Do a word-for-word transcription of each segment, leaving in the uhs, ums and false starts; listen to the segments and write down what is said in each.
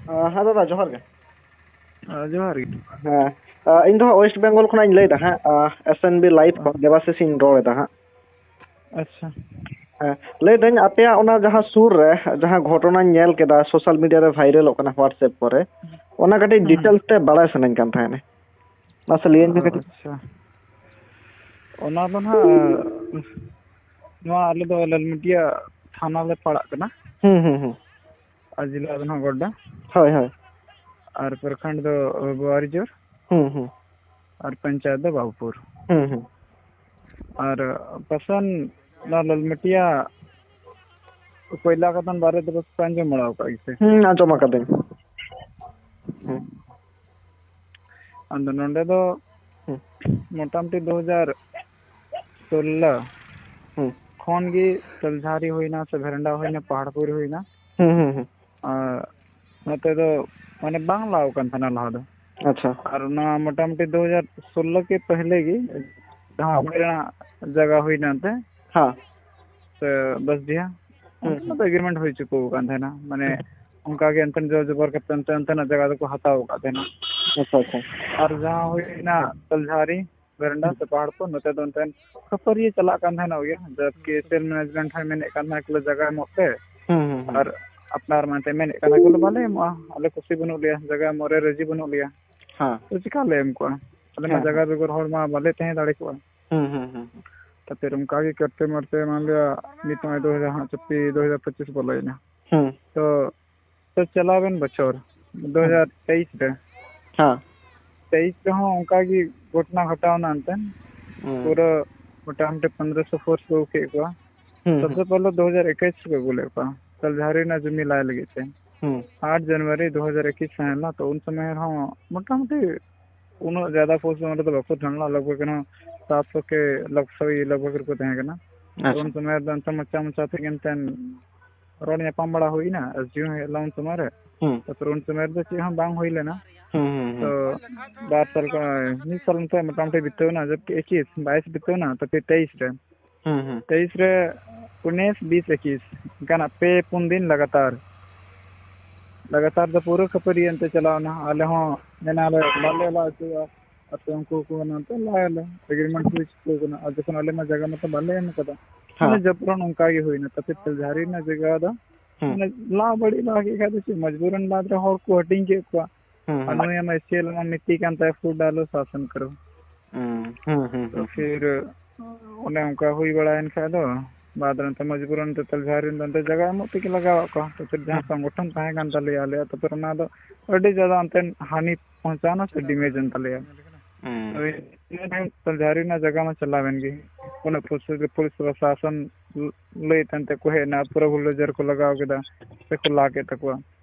ᱦᱮᱸ ᱫᱟᱫᱟ, ᱡᱚᱦᱟᱨ ᱜᱮ᱾ ᱡᱚᱦᱟᱨ ᱜᱮ᱾ ᱦᱮᱸ, ᱤᱧ ᱫᱚ ᱦᱟᱸᱜ ᱳᱭᱮᱥᱴ ᱵᱮᱝᱜᱚᱞ ᱠᱷᱚᱱᱟᱜ ᱤᱧ ᱞᱟᱹᱭ ᱮᱫᱟ ᱦᱟᱸᱜ, ᱮᱥ ᱮᱱ ᱵᱤ ᱞᱟᱭᱤᱵᱷ ᱠᱷᱚᱱ ᱫᱮᱵᱟᱥᱤᱥ ᱤᱧ ᱨᱚᱲ ᱮᱫᱟ ᱦᱟᱸᱜ᱾ ᱟᱪᱪᱷᱟ᱾ ᱦᱮᱸ, ᱞᱟᱹᱭ ᱫᱟᱹᱧ, ᱟᱯᱮᱭᱟᱜ ᱚᱱᱟ ᱡᱟᱦᱟᱸ ᱥᱩᱨ ᱨᱮ ᱡᱟᱦᱟᱸ ᱜᱷᱚᱴᱚᱱᱟᱧ ᱧᱮᱞ ᱠᱮᱫᱟ, ᱥᱳᱥᱟᱞ ᱢᱤᱰᱤᱭᱟ ᱨᱮ ᱵᱷᱟᱭᱨᱟᱞᱚᱜ ᱠᱟᱱᱟ, WhatsApp ᱠᱚᱨᱮ, ᱚᱱᱟ ᱠᱟᱹᱴᱤᱡ ᱦᱩᱸ᱾ ᱰᱤᱴᱮᱞᱥ ᱛᱮ ᱵᱟᱲᱟᱭ ᱥᱟᱱᱟᱧ ᱠᱟᱱ ᱛᱟᱦᱮᱸᱱᱟ᱾ ᱢᱟᱥᱮ ᱞᱟᱹᱭᱟᱹᱧ ᱢᱮ ᱠᱟᱹᱴᱤᱡ᱾ ᱟᱪᱪᱷᱟ, ᱚᱱᱟ ᱫᱚ ᱱᱟᱦᱟᱜ ᱱᱚᱣᱟ ᱟᱞᱮ ᱫᱚ ᱞᱟᱞᱢᱤᱴᱤᱭᱟ ᱛᱷᱟᱱᱟ ᱞᱮ ᱯᱟᱲᱟᱜ ᱠᱟᱱᱟ᱾ ᱦᱩᱸ, ᱦᱩᱸ, ᱦᱩᱸ᱾ ᱟᱨ ᱡᱮᱞᱟ ᱫᱚ ᱱᱟᱦᱟᱜ ᱜᱚᱰᱰᱟ᱾ ᱦᱳᱭ, ᱦᱳᱭ᱾ ᱟᱨ ᱯᱨᱚᱠᱷᱚᱸᱰ ᱫᱚ ᱵᱳᱣᱟᱨᱤᱡᱳᱨ᱾ ᱦᱩᱸ, ᱦᱩᱸ᱾ ᱟᱨ ᱯᱚᱧᱪᱟᱭᱮᱛ ᱫᱚ ᱵᱟᱵᱩᱯᱩᱨ᱾ ᱦᱩᱸ, ᱦᱩᱸ᱾ ᱟᱨ ᱯᱟᱥᱟᱱ ᱱᱚᱣᱟ ᱞᱟᱞᱢᱤᱴᱤᱭᱟ ᱠᱚᱭᱞᱟ ᱠᱷᱟᱫᱟᱱ ᱵᱟᱨᱮ ᱛᱮ ᱯᱮ ᱟᱸᱡᱚᱢ ᱵᱟᱲᱟ ᱟᱠᱟᱫ ᱜᱮᱥᱮ? ᱦᱩᱸ, ᱟᱸᱡᱚᱢ ᱟᱠᱟᱫᱟᱹᱧ᱾ ᱦᱩᱸ᱾ ᱟᱫᱚ ᱱᱚᱰᱮ ᱫᱚ ᱦᱩᱸ᱾ ᱢᱚᱴᱟᱢᱩᱴᱤ ᱫᱩ ᱦᱟᱡᱟᱨ ᱥᱳᱞᱞᱳ ᱦᱩᱸ᱾ ᱠᱷᱚᱱ ᱜᱮ ᱥᱟᱞᱡᱷᱟᱨᱤ ᱦᱩᱭᱱᱟ ᱥᱮ ᱵᱷᱮᱨᱮᱱᱰᱟ ᱦᱩᱭᱱᱟ, ᱯᱟᱦᱟᱲᱯᱩᱨ ᱦᱩᱭᱱᱟ᱾ ᱦᱩᱸ, ᱦᱩᱸ, ᱦᱩᱸ᱾ ᱟᱨ ᱱᱚᱛᱮ ᱫᱚ ᱢᱟᱱᱮ ᱵᱟᱝ ᱞᱟᱜᱟᱣ ᱠᱟᱱ ᱛᱟᱦᱮᱱᱟ ᱞᱟᱦᱟ ᱫᱚ᱾ ᱟᱪᱪᱷᱟ᱾ ᱟᱨ ᱚᱱᱟ ᱢᱚᱴᱟᱢᱩᱴᱤ ᱫᱩ ᱦᱟᱡᱟᱨ ᱥᱳᱞᱞᱳ ᱠᱮ ᱯᱮᱦᱞᱮ ᱜᱮ ᱡᱟᱦᱟᱸ ᱟᱵᱚ ᱨᱮᱱᱟᱜ ᱡᱟᱭᱜᱟ ᱦᱩᱭᱱᱟ ᱮᱱᱛᱮ, ᱦᱮᱸ᱾ ᱥᱮ ᱵᱟᱥᱰᱤᱦᱟ, ᱦᱩᱸ, ᱚᱱᱛᱮ ᱦᱩᱸ᱾ ᱫᱚ ᱮᱜᱽᱨᱤᱢᱮᱱᱴ ᱦᱩᱭ ᱪᱩᱠᱟᱹᱣ ᱟᱠᱟᱱ ᱛᱟᱦᱮᱱᱟ᱾ ᱢᱟᱱᱮ ᱦᱩᱸ᱾ ᱚᱱᱠᱟ ᱜᱮ ᱮᱱᱛᱮ ᱡᱳᱨ ᱡᱚᱵᱚᱨ ᱠᱟᱛᱮ ᱚᱱᱛᱮ, ᱚᱱᱛᱮᱱᱟᱜ ᱡᱟᱭᱜᱟ ᱫᱚᱠᱚ ᱦᱟᱛᱟᱣ ᱟᱠᱟᱫ ᱛᱟᱦᱮᱱᱟ᱾ ᱟᱪᱪᱷᱟ, ᱟᱪᱪᱷᱟ᱾ ᱟᱨ ᱡᱟᱦᱟᱸ ᱦᱩᱭᱱᱟ ᱥᱟᱞᱡᱷᱟᱨᱤ, ᱵᱷᱮᱨᱮᱱᱰᱟ ᱦᱩᱸ᱾ ᱥᱮ ᱯᱟᱦᱟᱲ ᱠᱚ, ᱱᱚᱛᱮ ᱫᱚ ᱚᱱᱛᱮ ᱠᱷᱟᱹᱯᱟᱹᱨᱤ ᱪᱟᱞᱟᱜ ᱠᱟᱱ ᱛᱟᱦᱮᱱᱟ ᱜᱮ, ᱡᱟᱵᱠᱤ ᱥᱮᱞ ᱢᱮᱱᱮᱡᱢᱮᱱᱴ ᱦᱚᱸᱭ ᱢᱮᱱᱮᱫ ᱠᱟᱱ ᱛᱟᱦᱮᱱᱟ ᱠᱤ ᱡᱟᱭᱜᱟ ᱮᱢᱚᱜ ᱯᱮ᱾ ᱦᱩᱸ, ᱦᱩᱸ, ᱦᱩᱸ᱾ ᱟᱨ ᱟᱯᱱᱟᱨ ᱢᱟ ᱮᱱᱛᱮ ᱢᱮᱱᱮᱫ ᱠᱟᱱᱟ ᱠᱚ, ᱵᱟᱞᱮ ᱮᱢᱚᱜᱼᱟ, ᱟᱞᱮ ᱠᱩᱥᱤ ᱵᱟᱹᱱᱩᱜ ᱞᱮᱭᱟ, ᱡᱟᱭᱜᱟ ᱮᱢᱚᱜ ᱨᱮ ᱨᱟᱹᱡᱤ ᱵᱟᱹᱱᱩᱜ ᱞᱮᱭᱟ᱾ ᱦᱮᱸ᱾ ᱛᱚ ᱪᱮᱠᱟ ᱞᱮ ᱮᱢ ᱠᱚᱜᱼᱟ? ᱟᱞᱮ ᱢᱟ ᱦᱮᱸ, ᱡᱟᱭᱜᱟ ᱦᱮᱸ᱾ ᱵᱮᱜᱚᱨ ᱦᱚᱲ ᱢᱟ ᱵᱟᱞᱮ ᱛᱟᱦᱮᱸ ᱫᱟᱲᱮ ᱠᱚᱜᱼᱟ᱾ ᱦᱩᱸ, ᱦᱩᱸ, ᱦᱩᱸ, ᱦᱩᱸ᱾ ᱛᱟᱯᱚᱨ ᱚᱱᱠᱟ ᱜᱮ ᱠᱟᱨᱛᱮ ᱢᱟᱨᱛᱮ ᱢᱟᱱ ᱞᱤᱭᱟ ᱱᱤᱛ ᱱᱚᱜᱼᱚᱭ ᱫᱩ ᱦᱟᱡᱟᱨ ᱦᱟᱸᱜ ᱪᱚᱯᱯᱤᱥ, ᱫᱩ ᱦᱟᱡᱟᱨ ᱯᱚᱸᱪᱤᱥ ᱵᱚᱞᱚᱭᱮᱱᱟ᱾ ᱦᱩᱸ᱾ ᱛᱚ, ᱛᱚ ᱪᱟᱞᱟᱣᱮᱱ ᱵᱚᱪᱷᱚᱨ, ᱦᱩᱸ᱾ ᱫᱩ ᱦᱟᱡᱟᱨ ᱛᱮᱭᱤᱥ ᱨᱮ, ᱦᱮᱸ᱾ ᱛᱮᱭᱤᱥ ᱨᱮᱦᱚᱸ ᱚᱱᱠᱟ ᱜᱮ ᱜᱷᱚᱴᱚᱱᱟ ᱜᱷᱚᱴᱟᱣᱱᱟ ᱮᱱᱛᱮ᱾ ᱦᱩᱸ᱾ ᱯᱩᱨᱟᱹ ᱢᱚᱴᱟᱢᱩᱴᱤ ᱯᱚᱱᱨᱚᱥᱚ ᱯᱷᱳᱨᱥ ᱠᱚ ᱟᱹᱜᱩ ᱠᱮᱫ ᱠᱚᱣᱟ᱾ ᱦᱩᱸ, ᱥᱚᱵᱥᱮ ᱦᱩᱸ᱾ ᱯᱚᱦᱞᱮ ᱫᱩ ᱦᱟᱡᱟᱨ ᱮᱠᱩᱥ ᱨᱮ ᱠᱚ ᱟᱹᱜᱩ ᱞᱮᱫ ᱠᱚᱣᱟ, ᱥᱟᱞᱡᱷᱟᱨᱤ ᱨᱮᱱᱟᱜ ᱡᱚᱢᱤ ᱞᱟᱭ ᱞᱟᱹᱜᱤᱫ ᱛᱮ᱾ ᱦᱩᱸ᱾ ᱟᱴ ᱡᱟᱱᱩᱣᱟᱨᱤ ᱫᱩ ᱦᱟᱡᱟᱨ ᱮᱠᱩᱥ ᱛᱟᱦᱮᱸ ᱞᱮᱱᱟ, ᱛᱚ ᱩᱱ ᱥᱚᱢᱚᱭ ᱨᱮᱦᱚᱸ ᱢᱚᱴᱟᱢᱩᱴᱤ ᱩᱱᱟᱹᱜ ᱡᱟᱫᱟ ᱯᱷᱳᱨᱥ ᱫᱚ ᱚᱸᱰᱮ ᱫᱚ ᱵᱟᱠᱚ ᱛᱟᱦᱮᱸ ᱞᱮᱱᱟ, ᱞᱟᱜᱽ ᱵᱷᱟᱜᱽ ᱮᱱᱦᱚᱸ ᱥᱟᱛᱥᱚ ᱠᱮ ᱞᱟᱜᱽ ᱥᱚᱭ ᱞᱟᱜᱽ ᱵᱷᱟᱜᱽ ᱨᱮᱠᱚ ᱛᱟᱦᱮᱸ ᱠᱟᱱᱟ᱾ ᱛᱚ ᱟᱪᱪᱷᱟ᱾ ᱩᱱ ᱥᱚᱢᱚᱭ ᱨᱮᱫᱚ ᱮᱱᱛᱮ ᱢᱚᱪᱟ ᱢᱚᱪᱟ ᱛᱮᱜᱮ ᱮᱱᱛᱮ ᱨᱚᱲ ᱧᱟᱯᱟᱢ ᱵᱟᱲᱟ ᱦᱩᱭᱱᱟ, ᱮᱥ ᱰᱤ ᱳ ᱦᱚᱸ ᱦᱮᱡ ᱞᱮᱱᱟ ᱩᱱ ᱥᱚᱢᱚᱭ ᱨᱮ᱾ ᱦᱩᱸ᱾ ᱛᱟᱨᱯᱚᱨ ᱩᱱ ᱥᱚᱢᱚᱭ ᱨᱮᱫᱚ ᱪᱮᱫ ᱦᱚᱸ ᱵᱟᱝ ᱦᱩᱭ ᱞᱮᱱᱟ᱾ ᱦᱩᱸ, ᱦᱩᱸ, ᱦᱩᱸ᱾ ᱛᱚ ᱵᱟᱨ ᱥᱟᱞ ᱠᱷᱚᱱ, ᱢᱤᱫ ᱥᱟᱞ ᱱᱤᱛᱚᱜ ᱢᱚᱴᱟᱢᱩᱴᱤ ᱵᱤᱛᱟᱹᱣ ᱮᱱᱟ, ᱡᱚᱵᱠᱤ ᱮᱠᱩᱥ, ᱵᱟᱭᱤᱥ ᱵᱤᱛᱟᱹᱣ ᱮᱱᱟ, ᱛᱟᱨᱯᱚᱨᱮ ᱛᱮᱭᱤᱥ ᱨᱮ᱾ ᱦᱩᱸ, ᱦᱩᱸ᱾ ᱛᱮᱭᱤᱥ ᱨᱮ, ᱩᱱᱤᱥ, ᱵᱤᱥ, ᱮᱠᱩᱥ, ᱚᱱᱠᱟᱱᱟᱜ ᱯᱮ ᱯᱩᱱ ᱫᱤᱱ ᱞᱟᱜᱟᱛᱟᱨ᱾ ᱞᱟᱜᱟᱛᱟᱨ ᱫᱚ ᱯᱩᱨᱟᱹ ᱠᱷᱟᱹᱯᱟᱹᱨᱤ ᱮᱱᱛᱮ ᱪᱟᱞᱟᱣ ᱮᱱᱟ᱾ ᱟᱞᱮ ᱦᱚᱸ ᱢᱮᱱᱟ ᱞᱮ ᱵᱟᱞᱮ ᱞᱟ ᱦᱚᱪᱚᱭᱟ, ᱟᱯᱮ ᱩᱱᱠᱩ ᱠᱚ ᱢᱮᱱᱟ ᱛᱚ ᱞᱟᱭᱟᱞᱮ, ᱮᱜᱽᱨᱤᱢᱮᱱᱴ ᱦᱩᱭ ᱪᱩᱠᱟᱹᱣ ᱠᱟᱱᱟ᱾ ᱟᱨ ᱡᱚᱠᱷᱚᱱ ᱟᱞᱮ ᱢᱟ ᱡᱟᱭᱜᱟ ᱢᱟᱛᱚ ᱵᱟᱞᱮ ᱮᱢ ᱠᱟᱫᱟ, ᱦᱮᱸ, ᱢᱟᱱᱮ ᱦᱮᱸ᱾ ᱡᱚᱵᱨᱚᱱ ᱚᱱᱠᱟ ᱜᱮ ᱦᱩᱭᱱᱟ᱾ ᱛᱟᱯᱮ ᱛᱮᱞᱡᱷᱟᱨᱤ ᱨᱮᱱᱟᱜ ᱡᱟᱭᱜᱟ ᱫᱚ ᱦᱩᱸ᱾ ᱢᱟᱱᱮ ᱞᱟ ᱵᱟᱹᱲᱤᱡ ᱞᱟ ᱠᱮᱫ ᱠᱷᱟᱡ ᱫᱚ ᱪᱮᱫ, ᱢᱚᱡᱽᱵᱩᱨᱮᱱ ᱵᱟᱫ ᱨᱮ ᱦᱚᱲ ᱠᱚ ᱦᱟᱹᱴᱤᱧ ᱠᱮᱫ ᱠᱚᱣᱟ᱾ ᱦᱩᱸ, ᱟᱨ ᱦᱩᱸ᱾ ᱱᱩᱭ ᱢᱟ ᱮᱥᱤᱭᱟᱞ ᱢᱟ ᱢᱤᱛᱤ ᱠᱟᱱ ᱛᱟᱭᱟ, ᱯᱷᱩᱰ ᱟᱞᱚ ᱥᱟᱥᱚᱱ ᱠᱟᱨᱚ᱾ ᱦᱩᱸ, ᱦᱩᱸ, ᱦᱩᱸ, ᱛᱚ ᱦᱩᱸ, ᱦᱩᱸ᱾ ᱯᱷᱤᱨ ᱚᱱᱮ ᱚᱱᱠᱟ ᱦᱩᱭ ᱵᱟᱲᱟᱭᱮᱱ ᱠᱷᱟᱡ ᱫᱚ, ᱵᱟᱫᱽ ᱨᱮ ᱱᱚᱛᱮ ᱢᱚᱡᱽᱵᱩᱨᱟᱱ ᱛᱮ ᱛᱮᱞᱡᱷᱟᱨᱤ ᱨᱮᱱ ᱫᱚ ᱱᱚᱛᱮ ᱡᱟᱭᱜᱟ ᱮᱢᱚᱜ ᱛᱮᱜᱮ ᱞᱟᱜᱟᱣᱟᱜ ᱠᱚᱣᱟ᱾ ᱛᱚ ᱯᱷᱤᱨ ᱡᱟᱦᱟᱸ ᱦᱩᱸ᱾ ᱥᱚᱝᱜᱚᱴᱷᱚᱱ ᱛᱟᱦᱮᱸ ᱠᱟᱱ ᱛᱟᱞᱮᱭᱟ ᱟᱞᱮᱭᱟᱜ, ᱛᱚ ᱯᱷᱤᱨ ᱚᱱᱟ ᱫᱚ ᱟᱹᱰᱤ ᱡᱟᱫᱟ ᱚᱱᱛᱮ ᱦᱟᱹᱱᱤ ᱯᱚᱦᱚᱸᱪᱟᱣᱱᱟ ᱥᱮ ᱰᱤᱢᱮᱡᱽ ᱮᱱ ᱛᱟᱞᱮᱭᱟ᱾ ᱦᱩᱸ᱾ ᱛᱚ ᱤᱱᱟᱹ ᱛᱟᱭᱚᱢ ᱛᱮᱞᱡᱷᱟᱨᱤ ᱨᱮᱱᱟᱜ ᱡᱟᱭᱜᱟ ᱢᱟ ᱪᱟᱞᱟᱣᱮᱱ ᱜᱮ, ᱯᱩᱱᱟᱹ ᱯᱩᱞᱤᱥ, ᱯᱩᱞᱤᱥ ᱯᱨᱚᱥᱟᱥᱚᱱ ᱞᱟᱹᱭ ᱛᱟᱭᱚᱢ ᱛᱮᱠᱚ ᱦᱮᱡ ᱮᱱᱟ, ᱯᱩᱨᱟᱹ ᱵᱩᱞᱰᱳᱡᱟᱨ ᱠᱚ ᱞᱟᱜᱟᱣ ᱠᱮᱫᱟ, ᱥᱮᱠᱚ ᱞᱟ ᱠᱮᱫ ᱛᱟᱠᱚᱣᱟ᱾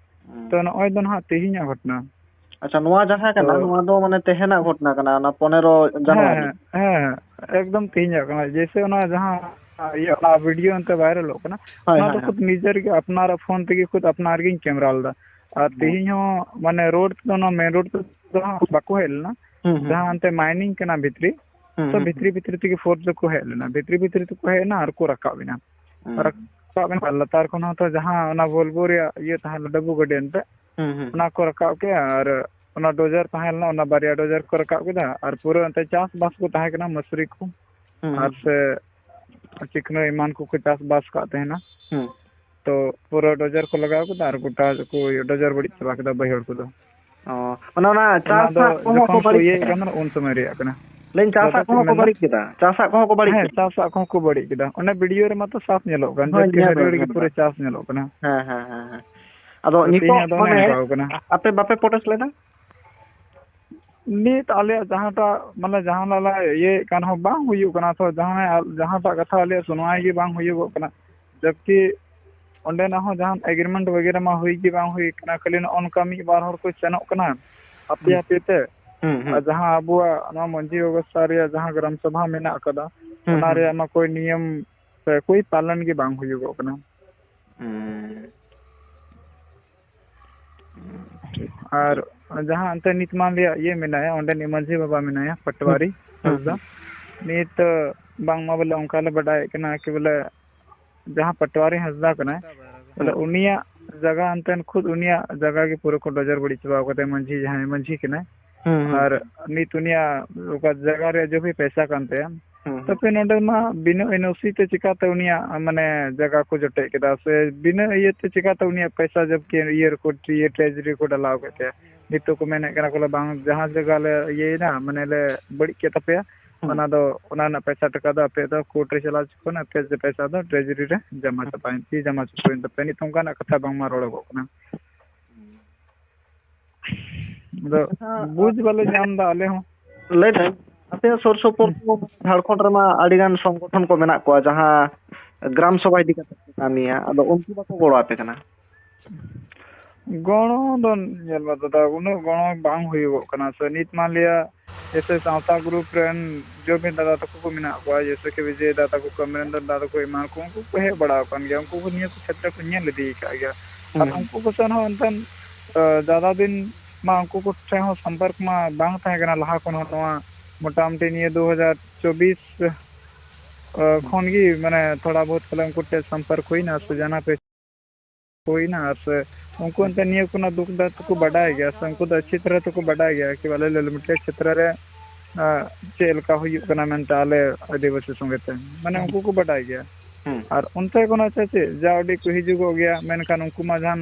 ᱦᱩᱸ᱾ ᱛᱚ ᱱᱚᱜᱼᱚᱭ ᱫᱚ ᱱᱟᱦᱟᱜ ᱛᱮᱦᱮᱧᱟᱜ ᱜᱷᱚᱴᱚᱱᱟ᱾ ᱟᱪᱪᱷᱟ, ᱱᱚᱣᱟ ᱡᱟᱦᱟᱸ ᱠᱟᱱᱟ, ᱛᱚ ᱱᱚᱣᱟ ᱫᱚ ᱢᱟᱱᱮ ᱛᱮᱦᱮᱧᱟᱜ ᱜᱷᱚᱴᱚᱱᱟ ᱠᱟᱱᱟ, ᱚᱱᱟ ᱯᱚᱱᱮᱨᱚ ᱦᱮᱸ, ᱡᱟᱱᱩᱣᱟᱨᱤ᱾ ᱦᱮᱸ, ᱦᱮᱸ, ᱮᱠᱫᱚᱢ ᱛᱮᱦᱮᱧᱟᱜ ᱠᱟᱱᱟ᱾ ᱡᱮᱭᱥᱮ ᱚᱱᱟ ᱡᱟᱦᱟᱸ ᱤᱭᱟᱹ, ᱚᱱᱟ ᱵᱷᱤᱰᱤᱭᱳ ᱚᱱᱛᱮ ᱵᱷᱟᱭᱨᱟᱞᱚᱜ ᱠᱟᱱᱟ, ᱦᱳᱭ, ᱚᱱᱟ ᱦᱳᱭ, ᱫᱚ ᱦᱳᱭ᱾ ᱠᱷᱩᱫ ᱱᱤᱡᱮᱨ ᱜᱮ ᱟᱯᱱᱟᱨᱟᱜ ᱯᱷᱳᱱ ᱛᱮᱜᱮ ᱠᱷᱩᱫ ᱟᱯᱱᱟᱨ ᱜᱤᱧ ᱠᱮᱢᱮᱨᱟ ᱞᱮᱫᱟ᱾ ᱟᱨ ᱦᱩᱸ᱾ ᱛᱮᱦᱮᱧ ᱦᱚᱸ ᱢᱟᱱᱮ ᱨᱳᱰ ᱛᱮ, ᱚᱱᱟ ᱢᱮᱱ ᱨᱳᱰ ᱛᱮᱫᱚ ᱦᱟᱸᱜ ᱵᱟᱠᱚ ᱦᱮᱡ ᱞᱮᱱᱟ, ᱦᱩᱸ, ᱦᱩᱸ, ᱡᱟᱦᱟᱸ ᱦᱩᱸ᱾ ᱚᱱᱛᱮ ᱢᱟᱭᱱᱤᱝ ᱠᱟᱱᱟ ᱵᱷᱤᱛᱨᱤ, ᱦᱩᱸ, ᱛᱚ ᱦᱩᱸ, ᱵᱷᱤᱛᱨᱤ ᱦᱩᱸ᱾ ᱵᱷᱤᱛᱨᱤ ᱛᱮᱜᱮ ᱯᱷᱳᱨᱥ ᱫᱚᱠᱚ ᱦᱮᱡ ᱞᱮᱱᱟ, ᱵᱷᱤᱛᱨᱤ ᱵᱷᱤᱛᱨᱤ ᱛᱮᱠᱚ ᱦᱮᱡ ᱮᱱᱟ ᱟᱨ ᱠᱚ ᱨᱟᱠᱟᱵ ᱮᱱᱟ᱾ ᱦᱩᱸ᱾ ᱨᱟᱠᱟᱵ ᱮᱱᱟ ᱟᱨ ᱞᱟᱛᱟᱨ ᱠᱷᱚᱱ ᱦᱚᱸ ᱛᱚ ᱡᱟᱦᱟᱸ ᱚᱱᱟ ᱵᱷᱚᱞᱵᱳ ᱨᱮᱭᱟᱜ ᱤᱭᱟᱹ ᱛᱟᱦᱮᱸ ᱞᱮᱱᱟ, ᱰᱟᱹᱵᱩ ᱜᱟᱹᱰᱤ ᱮᱱᱛᱮ, ᱦᱩᱸ, ᱦᱩᱸ᱾ ᱚᱱᱟ ᱠᱚ ᱨᱟᱠᱟᱵ ᱠᱮᱜᱼᱟ ᱟᱨ ᱚᱱᱟ ᱰᱳᱡᱟᱨ ᱛᱟᱦᱮᱸ ᱞᱮᱱᱟ, ᱚᱱᱟ ᱵᱟᱨᱭᱟ ᱰᱳᱡᱟᱨ ᱠᱚ ᱨᱟᱠᱟᱵ ᱠᱮᱫᱟ ᱟᱨ ᱯᱩᱨᱟᱹ ᱮᱱᱛᱮ ᱪᱟᱥᱵᱟᱥ ᱠᱚ ᱛᱟᱦᱮᱸ ᱠᱟᱱᱟ, ᱢᱟᱹᱥᱨᱤ ᱠᱚ ᱦᱩᱸ, ᱟᱨ ᱦᱩᱸ᱾ ᱥᱮ ᱪᱤᱠᱱᱟᱹ ᱮᱢᱟᱱ ᱠᱚᱠᱚ ᱪᱟᱥᱵᱟᱥ ᱠᱟᱜ ᱛᱟᱦᱮᱱᱟ᱾ ᱦᱩᱸ᱾ ᱛᱚ ᱯᱩᱨᱟᱹ ᱰᱳᱡᱟᱨ ᱠᱚ ᱞᱟᱜᱟᱣ ᱠᱮᱫᱟ ᱟᱨ ᱜᱚᱴᱟ ᱠᱚ ᱰᱳᱡᱟᱨ ᱵᱟᱹᱲᱤᱡ ᱪᱟᱵᱟ ᱠᱮᱫᱟ ᱵᱟᱹᱭᱦᱟᱹᱲ ᱠᱚᱫᱚ᱾ ᱚ, ᱚᱱᱟ, ᱚᱱᱟ ᱚᱱᱟ ᱪᱟᱥ ᱫᱚ ᱦᱟᱸᱜ ᱠᱚᱦᱚᱸ ᱠᱚ ᱡᱚᱠᱷᱚᱱ ᱠᱚ ᱵᱟᱹᱲᱤᱡ ᱤᱭᱟᱹᱭᱮᱫ ᱠᱮᱫᱟ᱾ ᱠᱟᱱ ᱛᱟᱦᱮᱱᱟ ᱩᱱ ᱥᱚᱢᱚᱭ ᱨᱮᱭᱟᱜ ᱠᱟᱱᱟ᱾ ᱞᱟᱹᱭᱟᱹᱧ ᱪᱟᱥ ᱫᱟᱫᱟ ᱦᱟᱸᱜ ᱪᱮᱫ ᱠᱚᱦᱚᱸ ᱠᱚ ᱢᱮᱱᱫᱟ? ᱵᱟᱹᱲᱤᱡ ᱠᱮᱫᱟ, ᱪᱟᱥ ᱦᱟᱸᱜ ᱠᱚᱦᱚᱸ ᱠᱚ ᱵᱟᱹᱲᱤᱡ ᱦᱮᱸ, ᱠᱮᱫᱟ᱾ ᱪᱟᱥ ᱦᱟᱸᱜ ᱠᱚᱦᱚᱸ ᱠᱚ ᱵᱟᱹᱲᱤᱡ ᱠᱮᱫᱟ᱾ ᱚᱱᱮ ᱵᱷᱤᱰᱤᱭᱳ ᱨᱮ ᱢᱟᱛᱚ ᱥᱟᱯ ᱧᱮᱞᱚᱜ ᱠᱟᱱ, ᱦᱳᱭ, ᱡᱟᱹᱥᱛᱤ ᱧᱮᱞ ᱦᱟᱹᱨᱭᱟᱹᱲ ᱢᱮ, ᱜᱮ ᱧᱮᱞ ᱢᱮ᱾ ᱯᱩᱨᱟᱹ ᱪᱟᱥ ᱧᱮᱞᱚᱜ ᱠᱟᱱᱟ᱾ ᱦᱮᱸ, ᱦᱮᱸ, ᱦᱮᱸ, ᱦᱮᱸ᱾ ᱟᱫᱚ ᱛᱚ ᱛᱮᱦᱮᱧ ᱱᱤᱛᱚᱜ ᱟᱫᱚ ᱚᱱᱮ ᱢᱟᱱᱮ ᱚᱱᱠᱟ ᱠᱟᱱᱟ᱾ ᱟᱯᱮ ᱵᱟᱯᱮ ᱯᱨᱚᱴᱮᱥᱴ ᱞᱮᱫᱟ? ᱱᱤᱛ ᱟᱞᱮᱭᱟᱜ ᱡᱟᱦᱟᱸᱴᱟᱜ, ᱢᱟᱱᱮ, ᱡᱟᱦᱟᱸ ᱞᱮ ᱤᱭᱟᱹᱭᱮᱫ ᱠᱟᱱ ᱨᱮᱦᱚᱸ ᱵᱟᱝ ᱦᱩᱭᱩᱜ ᱠᱟᱱᱟ, ᱛᱚ ᱡᱟᱦᱟᱸᱭ, ᱡᱟᱦᱟᱸᱴᱟᱜ ᱠᱟᱛᱷᱟ ᱟᱞᱮᱭᱟᱜ ᱥᱩᱱᱣᱟᱭ ᱜᱮ ᱵᱟᱝ ᱦᱩᱭᱩᱜᱚᱜ ᱠᱟᱱᱟ, ᱡᱚᱵᱠᱤ ᱚᱸᱰᱮᱱᱟᱜ ᱦᱚᱸ ᱡᱟᱦᱟᱱ ᱮᱜᱽᱨᱤᱢᱮᱱᱴ ᱵᱟᱜᱮᱨᱟ ᱢᱟ ᱦᱩᱭ ᱜᱮ ᱵᱟᱝ ᱦᱩᱭ ᱠᱟᱱᱟ, ᱠᱷᱟᱹᱞᱤ ᱱᱚᱜᱼᱚ ᱱᱚᱝᱠᱟ ᱢᱤᱫ ᱵᱟᱨ ᱦᱚᱲ ᱠᱚ ᱥᱮᱱᱚᱜ ᱠᱟᱱᱟ ᱦᱟᱯᱮ ᱦᱩᱸ᱾ ᱦᱟᱯᱮ ᱛᱮ᱾ ᱦᱩᱸ, ᱦᱩᱸ᱾ ᱟᱨ ᱡᱟᱦᱟᱸ ᱟᱵᱚᱣᱟᱜ ᱱᱚᱣᱟ ᱢᱟᱹᱡᱷᱤ ᱵᱮᱵᱚᱥᱛᱷᱟ ᱨᱮᱭᱟᱜ ᱡᱟᱦᱟᱸ ᱜᱨᱟᱢ ᱥᱚᱵᱷᱟ ᱢᱮᱱᱟᱜ ᱟᱠᱟᱫᱟ, ᱦᱩᱸ, ᱚᱱᱟ ᱦᱩᱸ᱾ ᱨᱮᱭᱟᱜ ᱢᱟ ᱠᱳᱭ ᱱᱤᱭᱚᱢ ᱥᱮ ᱠᱳᱭ ᱯᱟᱞᱚᱱ ᱜᱮ ᱵᱟᱝ ᱦᱩᱭᱩᱜᱚᱜ ᱠᱟᱱᱟ᱾ ᱦᱩᱸ᱾ ᱟᱨ ᱡᱟᱦᱟᱸ ᱚᱱᱛᱮ ᱱᱤᱛ ᱢᱟ ᱟᱞᱮᱭᱟᱜ ᱤᱭᱟᱹ ᱢᱮᱱᱟᱭᱟ, ᱚᱸᱰᱮᱱᱤᱡ ᱢᱟᱹᱡᱷᱤ ᱵᱟᱵᱟ ᱢᱮᱱᱟᱭᱟ, ᱦᱩᱸ᱾ ᱯᱟᱴᱣᱟᱨᱤ ᱦᱩᱸ, ᱦᱟᱸᱥᱫᱟ᱾ ᱦᱩᱸ᱾ ᱱᱤᱛ ᱵᱟᱝᱢᱟ ᱵᱚᱞᱮ ᱚᱱᱠᱟ ᱞᱮ ᱵᱟᱰᱟᱭᱮᱫ ᱠᱟᱱᱟ ᱠᱤ ᱵᱚᱞᱮ ᱡᱟᱦᱟᱸ ᱯᱟᱴᱣᱟᱨᱤ ᱦᱟᱸᱥᱫᱟ ᱠᱟᱱᱟᱭ, ᱵᱚᱞᱮ ᱦᱩᱸ᱾ ᱩᱱᱤᱭᱟᱜ ᱡᱟᱭᱜᱟ ᱮᱱᱛᱮ ᱠᱷᱩᱫ ᱩᱱᱤᱭᱟᱜ ᱡᱟᱭᱜᱟ ᱜᱮ ᱯᱩᱨᱟᱹ ᱠᱚ ᱰᱚᱡᱚᱨ ᱵᱟᱹᱲᱤᱡ ᱪᱟᱵᱟ ᱠᱟᱫᱟ, ᱢᱟᱹᱡᱷᱤ ᱡᱟᱦᱟᱸᱭ ᱢᱟᱹᱡᱷᱤ ᱠᱟᱱᱟᱭ᱾ ᱦᱩᱸ, ᱦᱩᱸ᱾ ᱟᱨ ᱱᱤᱛ ᱩᱱᱤᱭᱟᱜ ᱚᱠᱟ ᱡᱟᱭᱜᱟ ᱨᱮᱭᱟᱜ ᱡᱚᱵ ᱦᱤ ᱯᱚᱭᱥᱟ ᱠᱟᱱ ᱛᱟᱭᱟ᱾ ᱦᱩᱸ, ᱦᱩᱸ᱾ ᱛᱟᱯᱮ ᱱᱚᱰᱮ ᱢᱟ ᱵᱤᱱᱟᱹ ᱮᱱ ᱳ ᱥᱤ ᱛᱮ ᱪᱤᱠᱟᱛᱮ ᱩᱱᱤᱭᱟᱜ, ᱢᱟᱱᱮ, ᱡᱟᱭᱜᱟ ᱠᱚ ᱡᱚᱴᱮᱫ ᱠᱮᱫᱟ, ᱥᱮ ᱵᱤᱱᱟᱹ ᱤᱭᱟᱹ ᱛᱮ ᱪᱤᱠᱟᱛᱮ ᱩᱱᱤᱭᱟᱜ ᱯᱚᱭᱥᱟ ᱡᱚᱵ ᱠᱮ ᱤᱭᱟᱹ ᱨᱮᱠᱚ, ᱤᱭᱟᱹ ᱴᱨᱮᱡᱟᱨᱤ ᱨᱮᱠᱚ ᱰᱟᱞᱟᱣ ᱠᱮᱫ ᱛᱟᱭᱟ? ᱱᱤᱛᱚᱜ ᱠᱚ ᱢᱮᱱᱮᱫ ᱠᱟᱱᱟ ᱠᱚ, ᱵᱟᱝ, ᱡᱟᱦᱟᱸ ᱡᱟᱭᱜᱟ ᱞᱮ ᱤᱭᱟᱹᱭᱮᱫᱟ, ᱢᱟᱱᱮ, ᱞᱮ ᱵᱟᱹᱲᱤᱡ ᱠᱮᱫ ᱛᱟᱯᱮᱭᱟ, ᱦᱩᱸ᱾ ᱚᱱᱟ ᱫᱚ, ᱚᱱᱟ ᱨᱮᱱᱟᱜ ᱯᱚᱭᱥᱟ ᱴᱟᱠᱟ ᱫᱚ ᱟᱯᱮ ᱫᱚ ᱠᱳᱨᱴ ᱨᱮ ᱪᱟᱞᱟᱣ ᱦᱚᱪᱚ ᱠᱚ ᱯᱮ, ᱟᱯᱮ ᱯᱚᱭᱥᱟ ᱫᱚ ᱴᱨᱮᱡᱟᱨᱤ ᱨᱮ ᱡᱚᱢᱟ ᱦᱩᱸ᱾ ᱪᱟᱵᱟᱭᱮᱱ ᱛᱮ, ᱡᱚᱢᱟ ᱦᱚᱪᱚ ᱠᱚ ᱦᱩᱭᱩᱜ ᱛᱟᱯᱮᱭᱟ᱾ ᱱᱤᱛ ᱚᱱᱠᱟᱱᱟᱜ ᱠᱟᱛᱷᱟ ᱵᱟᱝᱢᱟ ᱨᱚᱲᱚᱜᱚᱜ ᱠᱟᱱᱟ᱾ ᱟᱫᱚ ᱟᱪᱪᱷᱟ, ᱵᱩᱡᱽ ᱵᱟᱞᱮ ᱧᱟᱢ ᱮᱫᱟ ᱟᱞᱮ ᱦᱚᱸ᱾ ᱞᱟᱹᱭ ᱫᱟᱹᱧ, ᱟᱯᱮᱭᱟᱜ ᱥᱩᱨ ᱥᱩᱯᱩᱨ ᱦᱩᱸ᱾ ᱡᱷᱟᱲᱠᱷᱚᱸᱰ ᱨᱮᱢᱟ ᱟᱹᱰᱤ ᱜᱟᱱ ᱥᱚᱝᱜᱚᱴᱷᱚᱱ ᱠᱚ ᱢᱮᱱᱟᱜ ᱠᱚᱣᱟ, ᱡᱟᱦᱟᱸ ᱜᱨᱟᱢ ᱥᱚᱵᱷᱟ ᱤᱫᱤ ᱠᱟᱛᱮ ᱠᱚ ᱠᱟᱹᱢᱤᱭᱟ, ᱟᱫᱚ ᱩᱱᱠᱩ ᱵᱟᱠᱚ ᱜᱚᱲᱚ ᱟᱯᱮ ᱠᱟᱱᱟ? ᱜᱚᱲᱚ ᱫᱚ ᱧᱮᱞ ᱢᱮ ᱫᱟᱫᱟ, ᱩᱱᱟᱹᱜ ᱜᱚᱲᱚ ᱵᱟᱝ ᱦᱩᱭᱩᱜᱚᱜ ᱠᱟᱱᱟ᱾ ᱥᱮ ᱱᱤᱛ ᱢᱟ ᱞᱟᱹᱭᱟ, ᱡᱮᱭᱥᱮ ᱥᱟᱶᱛᱟ ᱜᱨᱩᱯ ᱨᱮᱱ ᱡᱚᱢᱤ ᱫᱟᱫᱟ ᱛᱟᱠᱚ ᱠᱚ ᱢᱮᱱᱟᱜ ᱠᱚᱣᱟ, ᱡᱮᱭᱥᱮ ᱠᱤ ᱵᱤᱡᱚᱭ ᱫᱟᱫᱟ ᱛᱟᱠᱚ ᱠᱚ, ᱚᱢᱨᱮᱱᱫᱨᱚ ᱫᱟᱫᱟ ᱛᱟᱠᱚ, ᱮᱢᱟᱱ ᱠᱚ, ᱩᱱᱠᱩ ᱠᱚ ᱦᱮᱡ ᱵᱟᱲᱟ ᱟᱠᱟᱱ ᱜᱮᱭᱟ, ᱩᱱᱠᱩ ᱠᱚ ᱱᱤᱭᱟᱹ ᱠᱚ ᱠᱷᱮᱛᱨᱮ ᱠᱚ ᱧᱮᱞ ᱤᱫᱤ ᱟᱠᱟᱫ ᱜᱮᱭᱟ᱾ ᱟᱨ ᱦᱩᱸ᱾ ᱩᱱᱠᱩ ᱠᱚ ᱥᱮᱱ ᱦᱚᱸ ᱮᱱᱛᱮᱫ, ᱟ, ᱡᱟᱫᱟ ᱫᱤᱱ ᱢᱟ ᱩᱱᱠᱩ ᱠᱚ ᱴᱷᱮᱱ ᱦᱚᱸ ᱥᱚᱢᱯᱚᱨᱠ ᱢᱟ ᱵᱟᱝ ᱛᱟᱦᱮᱸ ᱠᱟᱱᱟ ᱞᱟᱦᱟ ᱠᱷᱚᱱ ᱦᱚᱸ᱾ ᱱᱚᱣᱟ ᱢᱚᱴᱟᱢᱩᱴᱤ ᱱᱤᱭᱟᱹ ᱫᱩ ᱦᱟᱡᱟᱨ ᱪᱚᱵᱵᱤᱥ, ᱟ, ᱦᱩᱸ᱾ ᱠᱷᱚᱱ ᱜᱮ, ᱢᱟᱱᱮ, ᱛᱷᱚᱲᱟ ᱵᱚᱦᱩᱛ ᱯᱟᱞᱮ ᱩᱱᱠᱩ ᱴᱷᱮᱱ ᱥᱚᱢᱯᱚᱨᱠ ᱦᱩᱭᱱᱟ ᱥᱮ ᱡᱟᱦᱟᱱᱟᱜ ᱯᱮ ᱦᱩᱭᱱᱟ, ᱟᱨ ᱥᱮ ᱩᱱᱠᱩ ᱮᱱᱛᱮ ᱱᱤᱭᱟᱹ ᱠᱚᱨᱮᱱᱟᱜ ᱫᱩᱠ ᱫᱟᱨᱫ ᱫᱚᱠᱚ ᱵᱟᱰᱟᱭ ᱜᱮᱭᱟ, ᱥᱮ ᱩᱱᱠᱩ ᱫᱚ ᱟᱪᱪᱷᱤ ᱛᱟᱨᱟ ᱛᱮᱠᱚ ᱵᱟᱰᱟᱭ ᱜᱮᱭᱟ ᱠᱤ ᱵᱚᱞᱮ ᱞᱟᱞᱢᱩᱴᱤᱭᱟ ᱪᱷᱮᱛᱨᱚ ᱨᱮ, ᱟ, ᱪᱮᱫ ᱞᱮᱠᱟ ᱦᱩᱭᱩᱜ ᱠᱟᱱᱟ ᱢᱮᱱᱛᱮ ᱟᱞᱮ ᱟᱹᱫᱤᱵᱟᱹᱥᱤ ᱥᱚᱸᱜᱮ ᱛᱮ, ᱢᱟᱱᱮ, ᱦᱩᱸ᱾ ᱩᱱᱠᱩ ᱠᱚ ᱵᱟᱰᱟᱭ ᱜᱮᱭᱟ᱾ ᱦᱩᱸ᱾ ᱟᱨ ᱚᱱᱛᱮ ᱠᱷᱚᱱ ᱟᱪᱪᱷᱟ ᱪᱮᱫ ᱡᱟ ᱩᱰᱤ ᱠᱚ ᱦᱤᱡᱩᱜᱚᱜ ᱜᱮᱭᱟ, ᱢᱮᱱᱠᱷᱟᱱ ᱩᱱᱠᱩ ᱢᱟ ᱡᱟᱦᱟᱱ,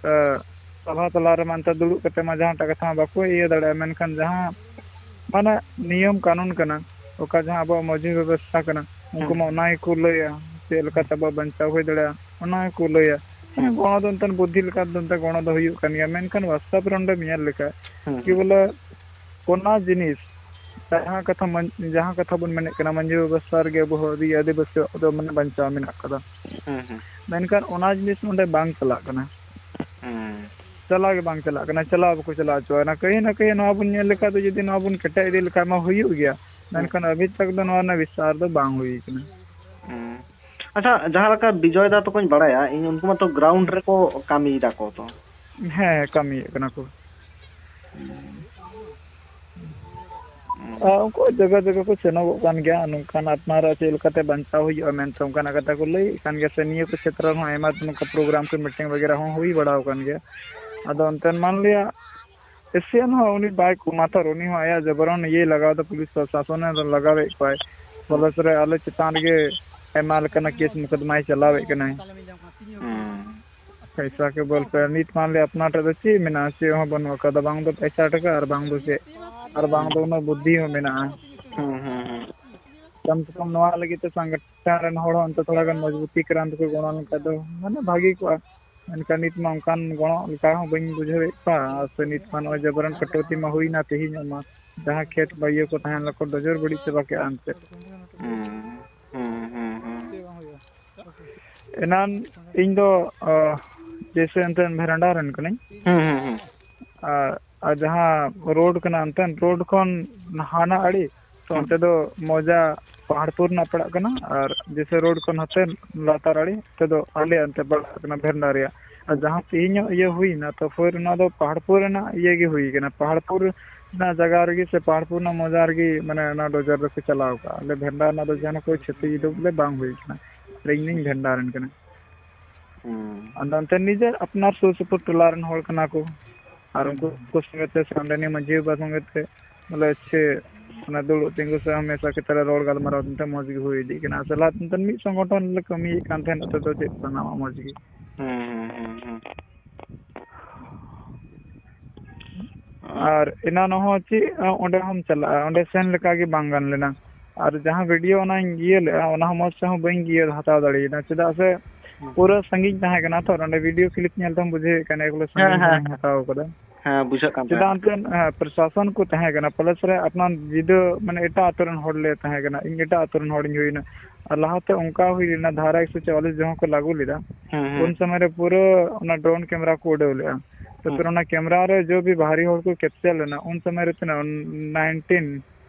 ᱟ, ᱥᱚᱵᱷᱟ ᱛᱟᱞᱟ ᱨᱮ ᱢᱟ ᱮᱱᱛᱮ ᱫᱩᱲᱩᱵ ᱠᱟᱛᱮ ᱢᱟ ᱡᱟᱦᱟᱸᱴᱟᱜ ᱠᱟᱛᱷᱟ ᱢᱟ ᱵᱟᱠᱚ ᱤᱭᱟᱹ ᱫᱟᱲᱮᱭᱟᱜᱼᱟ, ᱢᱮᱱᱠᱷᱟᱱ ᱡᱟᱦᱟᱸ, ᱢᱟᱱᱮ, ᱱᱤᱭᱚᱢ ᱠᱟᱹᱱᱩᱱ ᱠᱟᱱᱟ, ᱚᱠᱟ ᱡᱟᱦᱟᱸ ᱟᱵᱚᱣᱟᱜ ᱢᱟᱹᱡᱷᱤ ᱵᱮᱵᱚᱥᱛᱷᱟ ᱠᱟᱱᱟ, ᱩᱱᱠᱩ ᱦᱩᱸ᱾ ᱢᱟ ᱚᱱᱟ ᱜᱮᱠᱚ ᱞᱟᱹᱭᱟ, ᱪᱮᱫ ᱞᱮᱠᱟᱛᱮ ᱟᱵᱚᱣᱟᱜ ᱵᱟᱧᱪᱟᱣ ᱦᱩᱭ ᱫᱟᱲᱮᱭᱟᱜᱼᱟ, ᱚᱱᱟ ᱜᱮᱠᱚ ᱞᱟᱹᱭᱟ᱾ ᱦᱮᱸ, ᱜᱚᱲᱚ ᱫᱚ ᱮᱱᱛᱮ ᱵᱩᱫᱽᱫᱷᱤ ᱞᱮᱠᱟ ᱫᱚ ᱮᱱᱛᱮ ᱜᱚᱲᱚ ᱫᱚ ᱦᱩᱭᱩᱜ ᱠᱟᱱ ᱜᱮᱭᱟ, ᱢᱮᱱᱠᱷᱟᱱ ᱵᱟᱥᱛᱚᱵ ᱨᱮ ᱚᱸᱰᱮ ᱧᱮᱞ ᱞᱮᱠᱷᱟᱡ ᱦᱩᱸ, ᱠᱤ ᱦᱩᱸ᱾ ᱵᱚᱞᱮ ᱚᱱᱟ ᱡᱤᱱᱤᱥ, ᱡᱟᱦᱟᱸ ᱠᱟᱛᱷᱟ ᱢᱟᱹᱱ-, ᱡᱟᱦᱟᱸ ᱠᱟᱛᱷᱟ ᱵᱚᱱ ᱢᱮᱱᱮᱫ ᱠᱟᱱᱟ, ᱢᱟᱹᱡᱷᱤ ᱵᱮᱵᱚᱥᱛᱷᱟ ᱨᱮᱜᱮ ᱟᱵᱚ ᱦᱚᱸ ᱟᱹᱫᱤ-, ᱟᱹᱫᱤᱵᱟᱹᱥᱤᱭᱟᱜ ᱫᱚ ᱢᱟᱱᱮ ᱵᱟᱧᱪᱟᱣ ᱢᱮᱱᱟᱜ ᱠᱟᱫᱟ᱾ ᱦᱩᱸ, ᱦᱩᱸ᱾ ᱢᱮᱱᱠᱷᱟᱱ ᱚᱱᱟ ᱡᱤᱱᱤᱥ ᱱᱚᱰᱮ ᱵᱟᱝ ᱪᱟᱞᱟᱜ ᱠᱟᱱᱟ᱾ ᱦᱩᱸ᱾ ᱪᱟᱞᱟᱣ ᱜᱮ ᱵᱟᱝ ᱪᱟᱞᱟᱜ ᱠᱟᱱᱟ, ᱪᱟᱞᱟᱣ ᱵᱟᱠᱚ ᱪᱟᱞᱟᱣ ᱦᱚᱪᱚᱣᱟᱜ ᱠᱟᱱᱟ᱾ ᱠᱟᱹᱦᱤ ᱱᱟ ᱠᱟᱹᱦᱤ ᱱᱚᱣᱟ ᱵᱚᱱ ᱧᱮᱞ ᱞᱮᱠᱷᱟᱡ ᱫᱚ, ᱡᱩᱫᱤ ᱱᱚᱣᱟ ᱵᱚᱱ ᱠᱮᱴᱮᱡ ᱤᱫᱤ ᱞᱮᱠᱷᱟᱡ ᱢᱟ ᱦᱩᱭᱩᱜ ᱜᱮᱭᱟ, ᱦᱩᱸ᱾ ᱢᱮᱱᱠᱷᱟᱱ ᱟᱹᱵᱷᱤ ᱛᱟᱠ ᱫᱚ ᱱᱚᱣᱟ ᱨᱮᱱᱟᱜ ᱵᱤᱥᱛᱟᱨ ᱫᱚ ᱵᱟᱝ ᱦᱩᱭ ᱠᱟᱱᱟ᱾ ᱦᱩᱸ᱾ ᱟᱪᱪᱷᱟ, ᱡᱟᱦᱟᱸ ᱞᱮᱠᱟ ᱵᱤᱡᱚᱭ ᱫᱟ ᱛᱟᱠᱚᱧ ᱵᱟᱲᱟᱭᱟ, ᱤᱧ ᱩᱱᱠᱩ ᱢᱟᱛᱚ ground ᱨᱮᱠᱚ ᱠᱟᱹᱢᱤᱭ ᱫᱟᱠᱚ ᱛᱚ᱾ ᱦᱮᱸ, ᱠᱟᱹᱢᱤᱭᱮᱫ ᱠᱟᱱᱟ ᱠᱚ᱾ ᱦᱩᱸ᱾ ᱟᱨ ᱩᱱᱠᱩ ᱡᱟᱭᱜᱟ ᱡᱟᱭᱜᱟ ᱠᱚ ᱥᱮᱱᱚᱜᱚᱜ ᱠᱟᱱ ᱜᱮᱭᱟ, ᱱᱚᱝᱠᱟᱱ ᱟᱯᱱᱟᱨᱟᱜ ᱪᱮᱫ ᱞᱮᱠᱟᱛᱮ ᱵᱟᱧᱪᱟᱣ ᱦᱩᱭᱩᱜᱼᱟ ᱢᱮᱱᱛᱮ ᱚᱱᱠᱟᱱᱟᱜ ᱠᱟᱛᱷᱟ ᱠᱚ ᱞᱟᱹᱭᱮᱫ ᱠᱟᱱ ᱜᱮᱭᱟ᱾ ᱥᱮ ᱱᱤᱭᱟᱹ ᱠᱚ ᱪᱷᱮᱛᱨᱚ ᱨᱮᱦᱚᱸ ᱟᱭᱢᱟ ᱱᱚᱝᱠᱟ ᱯᱨᱳᱜᱨᱟᱢ ᱠᱚ ᱢᱤᱴᱤᱝ ᱵᱟᱜᱮᱨᱟ ᱦᱚᱸ ᱦᱩᱭ ᱵᱟᱲᱟᱣ ᱟᱠᱟᱱ ᱜᱮᱭᱟ᱾ ᱟᱫᱚ ᱚᱱᱛᱮᱱ ᱢᱟᱱᱞᱤᱭᱟ ᱮᱥᱤᱭᱟᱱ ᱦᱚᱸ ᱩᱱᱤ ᱵᱟᱭ ᱠᱚᱢᱟ ᱛᱷᱚᱨ, ᱩᱱᱤ ᱦᱚᱸ ᱟᱭᱟᱜ ᱡᱚᱵᱚᱨᱚᱱ ᱤᱭᱟᱹᱭ ᱞᱟᱜᱟᱣ ᱮᱫᱟ, ᱯᱩᱞᱤᱥ ᱯᱨᱚᱥᱟᱥᱚᱱᱮ ᱞᱟᱜᱟᱣᱮᱫ ᱠᱚᱣᱟᱭ᱾ ᱯᱩᱞᱤᱥ ᱨᱮ ᱟᱞᱮ ᱪᱮᱛᱟᱱ ᱨᱮᱜᱮ ᱟᱭᱢᱟ ᱞᱮᱠᱟᱱᱟᱜ ᱠᱮᱥ ᱢᱩᱠᱚᱫᱢᱟᱭ ᱪᱟᱞᱟᱣᱮᱫ ᱠᱟᱱᱟᱭ᱾ ᱦᱩᱸ᱾ ᱯᱚᱭᱥᱟ ᱠᱮᱵᱚᱞ ᱯᱮ, ᱱᱤᱛ ᱢᱟᱱᱞᱤᱭᱟ ᱟᱯᱱᱟᱨ ᱴᱷᱮᱱ ᱫᱚ ᱪᱮᱫ ᱢᱮᱱᱟᱜᱼᱟ? ᱪᱮᱫ ᱦᱚᱸ ᱵᱟᱹᱱᱩᱜ ᱟᱠᱟᱫᱟ, ᱵᱟᱝ ᱫᱚ ᱯᱚᱭᱥᱟ ᱴᱟᱠᱟ ᱟᱨ ᱵᱟᱝ ᱫᱚ ᱪᱮᱫ, ᱟᱨ ᱵᱟᱝ ᱫᱚ ᱩᱱᱟᱹᱜ ᱵᱩᱫᱽᱫᱷᱤ ᱦᱚᱸ ᱢᱮᱱᱟᱜᱼᱟ᱾ ᱦᱩᱸ, ᱦᱩᱸ, ᱦᱩᱸ᱾ ᱠᱚᱢ ᱥᱮ ᱠᱚᱢ ᱱᱚᱣᱟ ᱞᱟᱹᱜᱤᱫ ᱛᱮ ᱥᱚᱝᱜᱚᱴᱷᱚᱱ ᱨᱮᱱ ᱦᱚᱲ ᱦᱚᱸ ᱚᱱᱛᱮ ᱛᱷᱚᱲᱟ ᱜᱟᱱ ᱢᱚᱡᱽᱵᱩᱛᱤ ᱠᱟᱱᱟ, ᱛᱮᱠᱚ ᱜᱚᱲᱚ ᱞᱮᱱᱠᱷᱟᱱ ᱫᱚ ᱢᱟᱱᱮ ᱵᱷᱟᱹᱜᱤ ᱠᱚᱜᱼᱟ᱾ ᱢᱮᱱᱠᱷᱟᱱ ᱱᱤᱛ ᱢᱟ ᱚᱱᱠᱟᱱ ᱜᱚᱲᱚ ᱞᱮᱠᱟ ᱦᱚᱸ ᱵᱟᱹᱧ ᱵᱩᱡᱷᱟᱹᱣᱮᱫ ᱠᱚᱣᱟ᱾ ᱟᱨ ᱥᱮ ᱱᱤᱛ ᱢᱟ ᱱᱚᱜᱼᱚᱭ ᱡᱟᱵᱟᱨᱟᱱ ᱠᱟᱴᱚᱛᱤ ᱢᱟ ᱦᱩᱭᱱᱟ ᱛᱮᱦᱮᱧᱚᱜ ᱢᱟ, ᱡᱟᱦᱟᱸ ᱠᱷᱮᱛ ᱵᱟᱹᱭᱦᱟᱹᱲ ᱠᱚ ᱛᱟᱦᱮᱸ ᱞᱮᱱᱟ ᱠᱚ ᱰᱚᱡᱚᱨ ᱵᱟᱹᱲᱤᱡ ᱪᱟᱵᱟ ᱠᱮᱫᱼᱟ ᱮᱱᱛᱮᱫ᱾ ᱦᱩᱸ, ᱦᱩᱸ, ᱦᱩᱸ, ᱦᱩᱸ᱾ ᱮᱱᱟᱱ ᱤᱧ ᱫᱚ ᱟᱦ, ᱡᱮᱭᱥᱮ ᱮᱱᱛᱮᱫ ᱵᱷᱮᱨᱟᱱᱰᱟ ᱨᱮᱱ ᱠᱟᱹᱱᱟᱹᱧ᱾ ᱦᱩᱸ, ᱦᱩᱸ, ᱦᱩᱸ᱾ ᱟᱨ, ᱟᱨ ᱡᱟᱦᱟᱸ ᱨᱳᱰ ᱠᱟᱱᱟ ᱮᱱᱛᱮᱫ, ᱨᱳᱰ ᱠᱷᱚᱱ ᱦᱟᱱᱟ ᱟᱲᱮ ᱛᱚ ᱦᱩᱸ᱾ ᱚᱱᱛᱮ ᱫᱚ ᱢᱚᱡᱟ ᱯᱟᱦᱟᱲᱯᱩᱨ ᱨᱮᱱᱟᱜ ᱯᱟᱲᱟᱜ ᱠᱟᱱᱟ, ᱟᱨ ᱡᱮᱭᱥᱮ ᱨᱳᱰ ᱠᱷᱚᱱ ᱦᱟᱱᱛᱮ ᱞᱟᱛᱟᱨ ᱟᱲᱮ ᱛᱮᱫᱚ ᱟᱞᱮ ᱚᱱᱛᱮ ᱯᱟᱲᱟᱜ ᱠᱟᱱᱟ ᱵᱷᱮᱨᱟᱱᱰᱟ ᱨᱮᱭᱟᱜ᱾ ᱟᱨ ᱡᱟᱦᱟᱸ ᱛᱮᱦᱮᱧᱚᱜ ᱤᱭᱟᱹ ᱦᱩᱭᱱᱟ, ᱛᱚ ᱯᱷᱤᱨ ᱚᱱᱟ ᱫᱚ ᱯᱟᱦᱟᱲᱯᱩᱨ ᱨᱮᱱᱟᱜ ᱤᱭᱟᱹ ᱜᱮ ᱦᱩᱭ ᱠᱟᱱᱟ, ᱯᱟᱦᱟᱲᱯᱩᱨ ᱚᱱᱟ ᱡᱟᱭᱜᱟ ᱨᱮᱜᱮ ᱥᱮ ᱯᱟᱦᱟᱲᱯᱩᱨ ᱨᱮᱱᱟᱜ ᱢᱚᱡᱟ ᱨᱮᱜᱮ ᱢᱟᱱᱮ ᱚᱱᱟ ᱰᱚᱡᱟᱨ ᱫᱚᱠᱚ ᱪᱟᱞᱟᱣ ᱠᱟᱜᱼᱟ᱾ ᱟᱞᱮ ᱵᱷᱮᱱᱰᱟ ᱨᱮᱱᱟᱜ ᱫᱚ ᱡᱟᱦᱟᱱᱟᱜ ᱠᱚ ᱪᱷᱟᱹᱛᱤ ᱫᱚ ᱵᱚᱞᱮ ᱵᱟᱝ ᱦᱩᱭ ᱠᱟᱱᱟ, ᱟᱨ ᱤᱧ ᱫᱚᱧ ᱵᱷᱮᱱᱰᱟ ᱨᱮᱱ ᱠᱟᱱᱟ᱾ ᱦᱩᱸ᱾ ᱟᱫᱚ ᱚᱱᱛᱮ ᱱᱤᱡᱮᱨ ᱟᱯᱱᱟᱨ ᱥᱩᱨ ᱥᱩᱯᱩᱨ ᱴᱚᱞᱟ ᱨᱮᱱ ᱦᱚᱲ ᱠᱟᱱᱟ ᱠᱚ, ᱟᱨ ᱩᱱᱠᱩ ᱠᱚ ᱥᱚᱸᱜᱮ ᱛᱮ ᱥᱮ ᱚᱸᱰᱮᱱᱤᱡ ᱢᱟᱹᱡᱷᱤ ᱵᱟᱵᱟ ᱥᱚᱸᱜᱮ ᱛᱮ ᱵᱚᱞᱮ ᱪᱮ ᱚᱱᱟ ᱫᱩᱲᱩᱵ ᱛᱤᱸᱜᱩ ᱥᱮ ᱦᱟᱢᱮᱥᱟ ᱠᱷᱮᱛᱨᱮ ᱨᱚᱲ ᱜᱟᱞᱢᱟᱨᱟᱣ ᱛᱮ ᱢᱚᱡᱽ ᱜᱮ ᱦᱩᱭ ᱤᱫᱤᱜ ᱠᱟᱱᱟ᱾ ᱟᱥᱚᱞ ᱞᱟᱦᱟ ᱛᱮ ᱢᱤᱫ ᱥᱚᱝᱜᱚᱴᱷᱚᱱ ᱞᱮ ᱠᱟᱹᱢᱤᱭᱮᱫ ᱠᱟᱱ ᱛᱟᱦᱮᱸᱫ, ᱱᱚᱛᱮ ᱫᱚ ᱪᱮᱫ ᱥᱟᱱᱟᱢᱟᱜ ᱢᱚᱡᱽ ᱜᱮ᱾ ᱦᱩᱸ, ᱦᱩᱸ, ᱦᱩᱸ, ᱦᱩᱸ᱾ ᱟᱨ ᱮᱱᱟᱱ ᱦᱚᱸ ᱪᱮᱫ ᱚᱸᱰᱮ ᱦᱚᱸᱢ ᱪᱟᱞᱟᱜᱼᱟ, ᱚᱸᱰᱮ ᱥᱮᱱ ᱞᱮᱠᱟ ᱜᱮ ᱵᱟᱝ ᱜᱟᱱ ᱞᱮᱱᱟ᱾ ᱟᱨ ᱡᱟᱦᱟᱸ ᱵᱷᱤᱰᱤᱭᱳ ᱚᱱᱟᱧ ᱤᱭᱟᱹ ᱞᱮᱫᱼᱟ, ᱚᱱᱟ ᱦᱚᱸ ᱢᱚᱡᱽ ᱛᱮᱦᱚᱸ ᱵᱟᱹᱧ ᱤᱭᱟᱹ ᱦᱟᱛᱟᱣ ᱫᱟᱲᱮᱭᱟᱫᱟ, ᱪᱮᱫᱟᱜ ᱥᱮ ᱯᱩᱨᱟᱹ ᱥᱟᱺᱜᱤᱧ ᱛᱟᱦᱮᱸ ᱠᱟᱱᱟ ᱛᱚ᱾ ᱚᱸᱰᱮ ᱵᱷᱤᱰᱤᱭᱳ ᱠᱞᱤᱯ ᱧᱮᱞ ᱛᱮᱢ ᱵᱩᱡᱷᱟᱹᱣᱮᱫ ᱠᱟᱱᱟ, ᱮᱠᱵᱟᱨᱮ ᱥᱟᱺᱜᱤᱧ ᱦᱮᱸ, ᱠᱷᱚᱱᱤᱧ ᱦᱮᱸ᱾ ᱦᱟᱛᱟᱣ ᱠᱟᱫᱟ᱾ ᱦᱮᱸ, ᱵᱩᱡᱷᱟᱹᱜ ᱠᱟᱱ ᱪᱮᱫᱟᱜ ᱛᱟᱦᱮᱸᱫ᱾ ᱮᱱᱛᱮᱫ, ᱦᱮᱸ, ᱯᱨᱚᱥᱟᱥᱚᱱ ᱠᱚ ᱛᱟᱦᱮᱸ ᱠᱟᱱᱟ, ᱯᱟᱞᱮ ᱥᱮ ᱟᱯᱱᱟᱨ ᱡᱩᱫᱟᱹ, ᱢᱟᱱᱮ, ᱮᱴᱟᱜ ᱟᱛᱳ ᱨᱮᱱ ᱦᱚᱲ ᱞᱮ ᱛᱟᱦᱮᱸ ᱠᱟᱱᱟ, ᱤᱧ ᱮᱴᱟᱜ ᱟᱛᱳ ᱨᱮᱱ ᱦᱚᱲᱤᱧ ᱦᱩᱭᱱᱟ᱾ ᱟᱨ ᱞᱟᱦᱟᱛᱮ ᱚᱱᱠᱟ ᱦᱩᱭ ᱞᱮᱱᱟ, ᱫᱷᱟᱨᱟ ᱮᱠᱥᱚ ᱪᱚᱣᱟᱞᱤᱥ ᱡᱚᱠᱷᱚᱱ ᱠᱚ ᱞᱟᱹᱜᱩ ᱞᱮᱫᱟ, ᱦᱩᱸ, ᱦᱩᱸ᱾ ᱩᱱ ᱥᱚᱢᱚᱭ ᱨᱮ ᱯᱩᱨᱟᱹ ᱚᱱᱟ ᱰᱨᱳᱱ ᱠᱮᱢᱮᱨᱟ ᱠᱚ ᱩᱰᱟᱹᱣ ᱞᱮᱫᱼᱟ᱾ ᱛᱚ ᱦᱩᱸ᱾ ᱯᱷᱤᱨ ᱚᱱᱟ ᱠᱮᱢᱮᱨᱟ ᱨᱮ ᱡᱚ ᱵᱷᱤ ᱵᱟᱦᱨᱤ ᱦᱚᱲ ᱠᱚ ᱠᱮᱯᱪᱟᱨ ᱞᱮᱱᱟ, ᱩᱱ ᱥᱚᱢᱚᱭ ᱨᱮ ᱛᱤᱱᱟᱹᱜ, ᱱᱟᱭᱤᱱᱴᱤᱱ,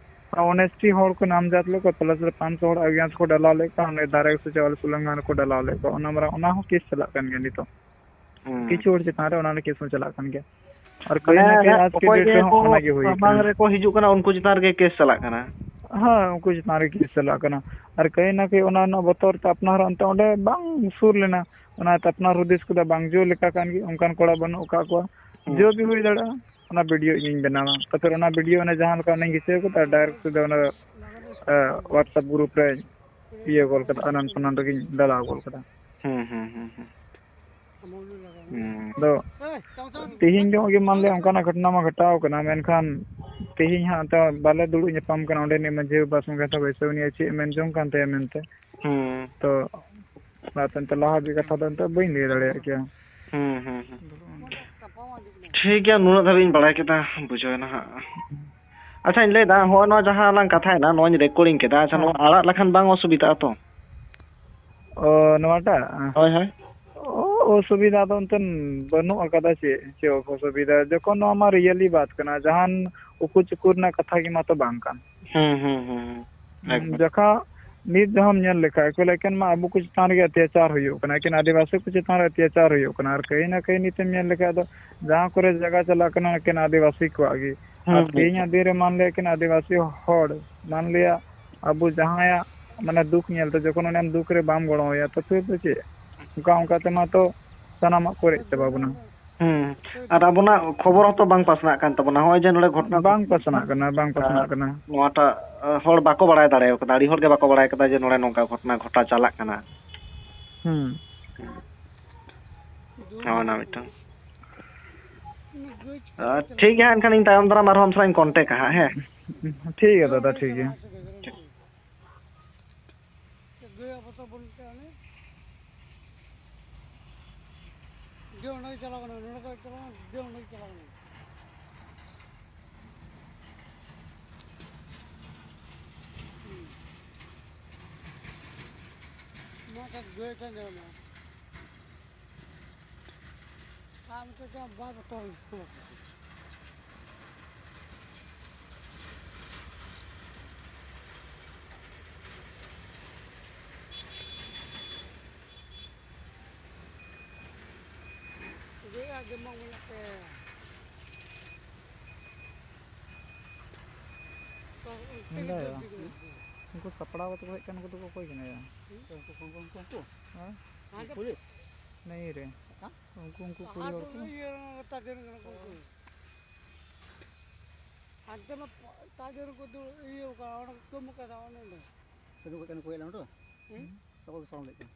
ᱚᱱᱮᱥᱴᱤ ᱦᱚᱲ ᱠᱚ ᱱᱟᱢᱡᱟᱛ ᱞᱮᱫ ᱠᱚᱣᱟ, ᱯᱞᱟᱥ ᱨᱮ ᱯᱟᱸᱪᱥᱚ ᱦᱚᱲ ᱟᱜᱮᱱᱥᱴ ᱠᱚ ᱰᱟᱞᱟᱣ ᱞᱮᱫ ᱠᱚᱣᱟ, ᱚᱸᱰᱮ ᱫᱷᱟᱨᱟ ᱮᱠᱥᱚ ᱪᱚᱣᱟᱞᱤᱥ ᱩᱞᱞᱚᱝᱜᱷᱚᱱ ᱠᱚ ᱰᱟᱞᱟᱣ ᱞᱮᱫ ᱠᱚᱣᱟ᱾ ᱚᱱᱟ ᱢᱟᱨᱟᱝ, ᱚᱱᱟ ᱦᱚᱸ ᱠᱮᱥ ᱪᱟᱞᱟᱜ ᱠᱟᱱ ᱜᱮᱭᱟ ᱱᱤᱛᱚᱜ᱾ ᱦᱩᱸ᱾ ᱠᱤᱪᱷᱩ ᱦᱚᱲ ᱪᱮᱛᱟᱱ ᱨᱮ ᱚᱱᱟ ᱨᱮ ᱠᱮᱥ ᱦᱚᱸ ᱪᱟᱞᱟᱜ ᱠᱟᱱ ᱜᱮᱭᱟ᱾ ᱟᱨ ᱠᱟᱹᱭ ᱢᱟᱱᱮ ᱱᱟ ᱠᱟᱹᱭ ᱟᱡ ᱚᱠᱚᱭ ᱠᱮᱴ ᱜᱮ ᱨᱮᱦᱚᱸ ᱠᱚ ᱚᱱᱟᱜᱮ ᱦᱩᱭ ᱥᱟᱢᱟᱝ ᱠᱟᱱᱟ᱾ ᱨᱮᱠᱚ ᱦᱤᱡᱩᱜ ᱠᱟᱱᱟ, ᱩᱱᱠᱩ ᱪᱮᱛᱟᱱ ᱨᱮᱜᱮ ᱠᱮᱥ ᱪᱟᱞᱟᱜ ᱠᱟᱱᱟ᱾ ᱦᱮᱸ, ᱩᱱᱠᱩ ᱪᱮᱛᱟᱱ ᱨᱮ ᱠᱮᱥ ᱪᱟᱞᱟᱜ ᱠᱟᱱᱟ᱾ ᱟᱨ ᱠᱟᱹᱭ ᱱᱟ ᱠᱟᱹᱭ ᱚᱱᱟ ᱨᱮᱱᱟᱜ ᱵᱚᱛᱚᱨ ᱛᱮ ᱟᱯᱱᱟᱨ ᱦᱚᱸ ᱚᱱᱛᱮ ᱚᱸᱰᱮ ᱵᱟᱝ ᱥᱩᱨ ᱞᱮᱱᱟ᱾ ᱚᱱᱟᱛᱮ ᱟᱯᱱᱟᱨ ᱦᱩᱫᱤᱥ ᱠᱮᱫᱟ, ᱵᱟᱝ ᱡᱚ ᱞᱮᱠᱟ ᱠᱟᱱ ᱜᱮ, ᱚᱱᱠᱟᱱ ᱠᱚᱲᱟ ᱵᱟᱹᱱᱩᱜ ᱟᱠᱟᱫ ᱠᱚᱣᱟ᱾ ᱦᱩᱸ᱾ ᱡᱚ ᱜᱮ ᱦᱩᱭ ᱫᱟᱲᱮᱭᱟᱜᱼᱟ, ᱚᱱᱟ ᱵᱷᱤᱰᱤᱭᱳ ᱤᱧᱤᱧ ᱵᱮᱱᱟᱣᱟ᱾ ᱛᱟᱨᱯᱚᱨ ᱚᱱᱟ ᱵᱷᱤᱰᱤᱭᱳ ᱚᱱᱮ ᱡᱟᱦᱟᱸ ᱞᱮᱠᱟ ᱚᱱᱮᱧ ᱜᱷᱤᱪᱟᱹᱣ ᱠᱮᱫᱟ, ᱰᱟᱭᱨᱮᱠᱴ ᱥᱤᱫᱷᱟᱹ ᱚᱱᱟ, ᱮ, WhatsApp ᱜᱨᱩᱯ ᱨᱮ ᱤᱭᱟᱹ ᱜᱚᱞ ᱠᱟᱫᱟ, ᱟᱱᱟᱱ ᱯᱷᱟᱱᱟᱱ ᱨᱮᱜᱮᱧ ᱰᱟᱞᱟᱣ ᱜᱚᱞ ᱠᱟᱫᱟ᱾ ᱦᱩᱸ, ᱦᱩᱸ, ᱦᱩᱸ, ᱦᱩᱸ᱾ ᱦᱩᱸ᱾ ᱟᱫᱚ ᱛᱮᱦᱮᱧ ᱜᱮ ᱱᱚᱜᱼᱚᱭ ᱜᱮ ᱢᱟᱱᱞᱤᱭᱟ ᱚᱱᱠᱟᱱᱟᱜ ᱜᱷᱚᱴᱚᱱᱟ ᱢᱟ ᱜᱷᱚᱴᱟᱣ ᱠᱟᱱᱟ, ᱢᱮᱱᱠᱷᱟᱱ ᱛᱮᱦᱮᱧ ᱦᱟᱸᱜ ᱛᱚ ᱵᱟᱞᱮ ᱫᱩᱲᱩᱵ ᱧᱟᱯᱟᱢ ᱠᱟᱱᱟ ᱚᱸᱰᱮᱱᱤᱡ ᱢᱟᱹᱡᱷᱤ ᱵᱟᱵᱟ ᱥᱚᱸᱜᱮ ᱛᱚ ᱵᱟᱹᱭᱥᱟᱹᱣ ᱩᱱᱤᱭᱟᱜ ᱪᱮᱫ ᱮ ᱢᱮᱱ ᱡᱚᱝ ᱠᱟᱱ ᱛᱟᱭᱟ ᱢᱮᱱᱛᱮ᱾ ᱦᱩᱸ᱾ ᱛᱚ ᱚᱱᱟᱛᱮ ᱱᱤᱛᱚᱜ ᱞᱟᱦᱟ ᱦᱟᱹᱵᱤᱡ ᱠᱟᱛᱷᱟ ᱫᱚ ᱱᱤᱛᱚᱜ ᱵᱟᱹᱧ ᱞᱟᱹᱭ ᱫᱟᱲᱮᱭᱟᱜ ᱠᱮᱭᱟ᱾ ᱦᱩᱸ, ᱦᱩᱸ, ᱦᱩᱸ᱾ ᱴᱷᱤᱠ ᱜᱮᱭᱟ, ᱱᱩᱱᱟᱹᱜ ᱫᱷᱟᱹᱵᱤᱡ ᱤᱧ ᱵᱟᱲᱟᱭ ᱠᱮᱫᱟ, ᱵᱩᱡᱷᱟᱹᱣ ᱮᱱᱟ ᱦᱟᱸᱜ᱾ ᱟᱪᱪᱷᱟᱧ ᱞᱟᱹᱭᱫᱟ, ᱦᱚᱸᱜᱼᱚᱭ ᱱᱚᱣᱟ ᱡᱟᱦᱟᱸ ᱞᱟᱝ ᱠᱟᱛᱷᱟᱭᱮᱱᱟ, ᱱᱚᱣᱟᱧ ᱨᱮᱠᱚᱨᱰᱤᱝ ᱠᱮᱫᱟ᱾ ᱟᱪᱪᱷᱟ, ᱦᱮᱸ᱾ ᱱᱚᱣᱟ ᱟᱲᱟᱜ ᱞᱮᱠᱷᱟᱱ ᱵᱟᱝ ᱚᱥᱩᱵᱤᱫᱷᱟᱜᱼᱟ ᱛᱚ? ᱚ, ᱱᱚᱣᱟᱴᱟᱜ? ᱦᱳᱭ, ᱦᱳᱭ᱾ ᱚ, ᱚᱥᱩᱵᱤᱫᱷᱟ ᱫᱚ ᱚᱱᱛᱮᱱ ᱵᱟᱹᱱᱩᱜ ᱟᱠᱟᱫᱟ, ᱪᱮᱫ, ᱪᱮᱫ ᱚᱥᱩᱵᱤᱫᱷᱟ? ᱡᱚᱠᱷᱚᱱ ᱱᱚᱣᱟ ᱢᱟ ᱨᱤᱭᱮᱞᱤ ᱵᱟᱛ ᱠᱟᱱᱟ, ᱡᱟᱦᱟᱱ ᱩᱠᱩ ᱪᱩᱠᱩ ᱨᱮᱱᱟᱜ ᱠᱟᱛᱷᱟ ᱜᱮ ᱢᱟᱛᱚ ᱵᱟᱝ ᱠᱟᱱ᱾ ᱦᱩᱸ, ᱦᱩᱸ, ᱦᱩᱸ, ᱦᱩᱸ᱾ ᱦᱩᱸ, ᱮᱠᱫᱚᱢ᱾ ᱡᱚᱠᱷᱟ ᱱᱤᱛ ᱡᱟᱦᱟᱸᱢ ᱧᱮᱞ ᱞᱮᱠᱷᱟᱡ, ᱮᱠᱮᱱ ᱢᱟ ᱟᱵᱚ ᱠᱚ ᱪᱮᱛᱟᱱ ᱨᱮᱜᱮ ᱚᱛᱛᱟᱪᱟᱨ ᱦᱩᱭᱩᱜ ᱠᱟᱱᱟ, ᱮᱠᱮᱱ ᱟᱹᱫᱤᱵᱟᱹᱥᱤ ᱠᱚ ᱪᱮᱛᱟᱱ ᱨᱮ ᱚᱛᱛᱟᱪᱟᱨ ᱦᱩᱭᱩᱜ ᱠᱟᱱᱟ᱾ ᱟᱨ ᱠᱟᱹᱦᱤ ᱱᱟ ᱠᱟᱹᱦᱤ ᱱᱤᱛᱮᱢ ᱧᱮᱞ ᱞᱮᱠᱷᱟᱡ ᱫᱚ, ᱡᱟᱦᱟᱸ ᱠᱚᱨᱮ ᱡᱟᱭᱜᱟ ᱪᱟᱞᱟᱜ ᱠᱟᱱᱟ, ᱮᱠᱮᱱ ᱟᱹᱫᱤᱵᱟᱹᱥᱤ ᱠᱚᱣᱟᱜ ᱜᱮ᱾ ᱦᱩᱸ, ᱟᱨ ᱦᱩᱸ, ᱛᱮᱦᱮᱧᱟᱜ ᱦᱩᱸ᱾ ᱫᱤᱱ ᱨᱮ ᱢᱟᱱᱞᱤᱭᱟ ᱮᱠᱮᱱ ᱟᱹᱫᱤᱵᱟᱹᱥᱤ ᱦᱚᱲ, ᱢᱟᱱᱞᱤᱭᱟ ᱟᱵᱚ ᱡᱟᱦᱟᱸᱭᱟᱜ ᱢᱟᱱᱮ ᱫᱩᱠ ᱧᱮᱞᱛᱮ ᱡᱚᱠᱷᱚᱱ ᱩᱱᱤ ᱟᱢ ᱫᱩᱠ ᱨᱮ ᱵᱟᱢ ᱜᱚᱲᱚ ᱟᱭᱟ, ᱛᱚ ᱯᱷᱤᱨ ᱫᱚ ᱪᱮᱫ? ᱚᱱᱠᱟ, ᱚᱱᱠᱟ ᱛᱮᱢᱟ ᱛᱚ ᱥᱟᱱᱟᱢᱟᱜ ᱠᱚ ᱨᱮᱡ ᱪᱟᱵᱟ ᱵᱚᱱᱟ᱾ ᱦᱩᱸ᱾ ᱟᱨ ᱟᱵᱚᱱᱟᱜ ᱠᱷᱚᱵᱚᱨ ᱦᱚᱸᱛᱚ ᱵᱟᱝ ᱯᱟᱥᱱᱟᱜ ᱠᱟᱱ ᱛᱟᱵᱚᱱᱟ᱾ ᱦᱚᱸᱜᱼᱚᱭ ᱡᱮ ᱱᱚᱰᱮ ᱜᱷᱚᱴᱚᱱᱟ ᱵᱟᱝ ᱯᱟᱥᱱᱟᱜ ᱠᱟᱱᱟ, ᱵᱟᱝ ᱯᱟᱥᱱᱟᱜ ᱟᱨ ᱠᱟᱱᱟ᱾ ᱱᱚᱣᱟᱴᱟᱜ, ᱟᱸ, ᱦᱚᱲ ᱵᱟᱠᱚ ᱵᱟᱲᱟᱭ ᱫᱟᱲᱮ ᱠᱟᱫᱟ, ᱟᱹᱰᱤ ᱦᱚᱲ ᱜᱮ ᱵᱟᱠᱚ ᱵᱟᱲᱟᱭ ᱠᱟᱫᱟ ᱡᱮ ᱱᱚᱰᱮ ᱱᱚᱝᱠᱟ ᱜᱷᱚᱴᱚᱱᱟ ᱜᱷᱚᱴᱟᱣ ᱪᱟᱞᱟᱜ ᱠᱟᱱᱟ᱾ ᱦᱩᱸ᱾ ᱦᱩᱸ᱾ ᱱᱚᱜᱼᱚ ᱱᱟ ᱢᱤᱫᱴᱟᱝ᱾ ᱟᱸ, ᱴᱷᱤᱠ ᱜᱮᱭᱟ ᱦᱟᱸᱜ, ᱮᱱᱠᱷᱟᱱ ᱤᱧ ᱛᱟᱭᱚᱢ ᱫᱟᱨᱟᱢ ᱟᱨᱦᱚᱸ ᱟᱢ ᱥᱟᱞᱟᱜ ᱤᱧ ᱠᱚᱱᱴᱮᱠᱟ ᱦᱟᱸᱜ, ᱦᱮᱸ? ᱴᱷᱤᱠ ᱜᱮᱭᱟ ᱫᱟᱫᱟ, ᱴᱷᱤᱠ ᱜᱮᱭᱟ᱾ ᱴᱷᱤᱠ᱾ ᱜᱟᱹᱭ ᱟᱯᱟᱛᱚ ᱵᱟᱹᱱᱩᱜ ᱛᱟᱭᱟ ᱩᱱᱤ᱾ ᱫᱮ ᱚᱸᱰᱮ ᱜᱮ ᱪᱟᱞᱟᱣ ᱠᱟᱱᱟ, ᱱᱚᱰᱮ ᱠᱷᱚᱡ ᱪᱟᱞᱟᱣ ᱠᱟᱱᱟ, ᱫᱮ ᱚᱸᱰᱮ ᱜᱮ ᱪᱟᱞᱟᱣ ᱠᱟᱱᱟ᱾ ᱦᱩᱸ᱾ ᱢᱟ ᱛᱚ ᱜᱟᱹᱭ ᱴᱷᱮᱱ ᱧᱮᱞ ᱢᱮ᱾ ᱟᱨ ᱢᱤᱫᱴᱮᱡ ᱫᱚ ᱵᱟᱭ ᱵᱚᱛᱚᱨ᱾ ᱜᱟᱹᱭ ᱟᱨ ᱡᱚᱢᱟᱜ ᱢᱮᱱᱟᱜ ᱛᱟᱭᱟ᱾ ᱢᱮᱱᱫᱟ ᱭᱟ, ᱩᱱᱠᱩ ᱥᱟᱯᱲᱟᱣ ᱠᱟᱛᱮ ᱠᱚ ᱦᱮᱡ ᱠᱟᱱ ᱠᱚᱫᱚ ᱠᱚ ᱚᱠᱚᱭ ᱠᱟᱱᱟ ᱭᱟ? ᱩᱱᱠᱩ, ᱩᱱᱠᱩ, ᱩᱱᱠᱩ, ᱩᱱᱠᱩ, ᱩᱱᱠᱩ? ᱦᱮᱸ? ᱯᱩᱞᱤᱥ? ᱱᱤᱭᱟᱹ ᱨᱮ᱾ ᱦᱮᱸ? ᱩᱱᱠᱩ, ᱩᱱᱠᱩ ᱠᱩᱲᱤ ᱦᱚᱲ ᱠᱚ? ᱤᱭᱟᱹ, ᱛᱟᱡᱮᱱ ᱠᱟᱱᱟ ᱠᱚ ᱩᱱᱠᱩ᱾ ᱦᱟᱱᱛᱮ ᱢᱟ ᱛᱟᱡᱮᱱ ᱠᱚ ᱫᱩ-, ᱤᱭᱟᱹ ᱠᱟᱱᱟ, ᱚᱸᱰᱮ ᱠᱚ ᱠᱟᱹᱢᱩ ᱠᱟᱱᱟ, ᱚᱸᱰᱮ ᱫᱚ᱾ ᱥᱟᱹᱫᱷᱩ ᱠᱚ ᱠᱟᱱᱟ ᱠᱚ ᱦᱮᱡ ᱞᱮᱱᱟ ᱛᱚ? ᱦᱩᱸ? ᱥᱟᱵ ᱠᱚ ᱥᱚᱨᱚᱢ ᱞᱮᱫ ᱠᱚᱣᱟ᱾